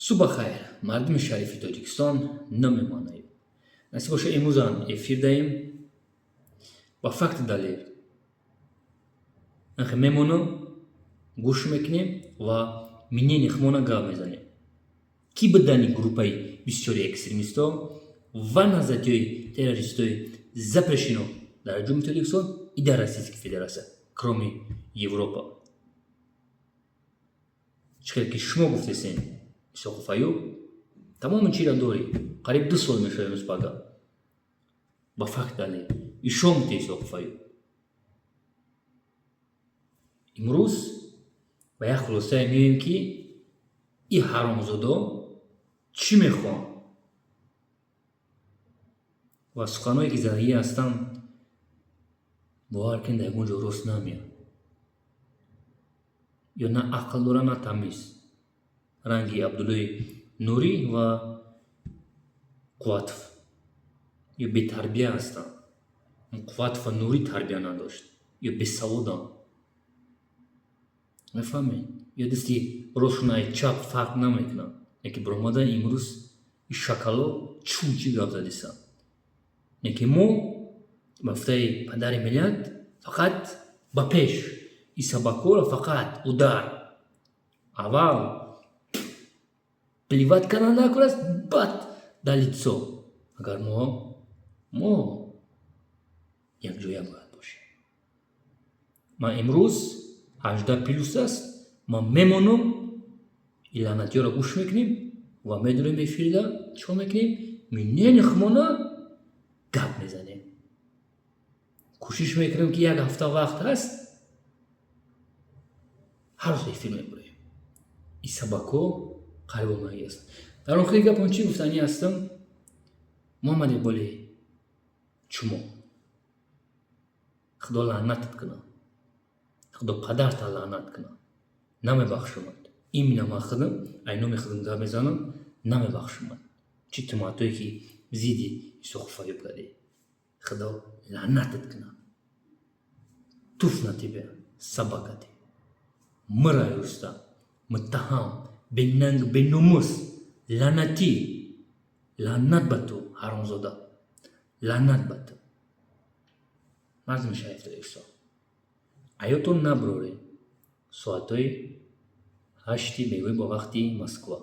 Субҳ бахайр, мардуми шарифи Тоҷикистон. Номи ман Аюб. Насиб боша, имрӯзам эфир даем ба факту далел. Нахе мемонам, гӯш мекунем ва мнение худмона гап мезанем. Кӣ будани группаи бисёри экстремистҳо ва наҳзатиҳои террористҳои запрещено дар Ҷумҳурии Тоҷикистон и дар Российской Федерация, кроме Европа. Чӣ хел ки шумо гуфтесен, Исоқов Аюб тамоми чиро дорӣ, қариб 2 сол мешавад имрӯз пага. Ба факт далел ишон гуфте, Исоқов Аюб. Имрӯз ба як хулосае меоем, ки и ҳаромзодо чӣ мехоҳанд ва суханҳое ки задагӣ ҳастанд, бовар кунед, дар ягон ҷо рост намеяд. Ё на ақл дорад, на тамиз. Ранги Абдуллои Нурӣ ва Қувватов. Ё бетарбия ҳастанд. Қувватов ва Нурӣ тарбия надошт. Ё бесаводанд. Мефаҳмед? Ё дасти ростшон ай чап фарқ намекунад. Яке баромада имрӯз и шакало чун чӣ гап задисанд. Яке мо ба гуфтаи падари миллат фақат ба пеш, и собакоро фақат удар. Аввал плевать кардан дар аст, баъд дар лицо. Агар мо якҷоя бояд бошем. Ман имрӯз 18+ аст, ман мемонам, и лаънатиёро гӯш мекунем ва медонем, эфирда чӣ кор мекунем, мнение худмона гап мезанем. Кӯшиш мекунем, ки як ҳафта вақт ҳаст, ҳар рӯз эфир мебурем. И собако қариб омадагӣ аст. Дар охири гапам чӣ гуфтанӣ ҳастам? Муҳаммад Иқболи чумо, Худо лаънатат кунад, Худо падарта лаънат кунад. Намебахшумад. Именно ман худам ай номи худам гап мезанам, намебахшумад. Чӣ туҳматҳое ки зидди Исоқов Аюб кардӣ. Худо лаънатат кунад. Туф на тебя, собака ты. Мырай, Рустам, муттаҳам, бенанг, беномус, лаънатӣ. Лаънат ба ту, ҳаромзода. Лаънат ба ту. Мардуми шарифи Тоҷикистон. Аётон набуроред. Соатҳои 8-и бегоҳӣ бо вақти Москва.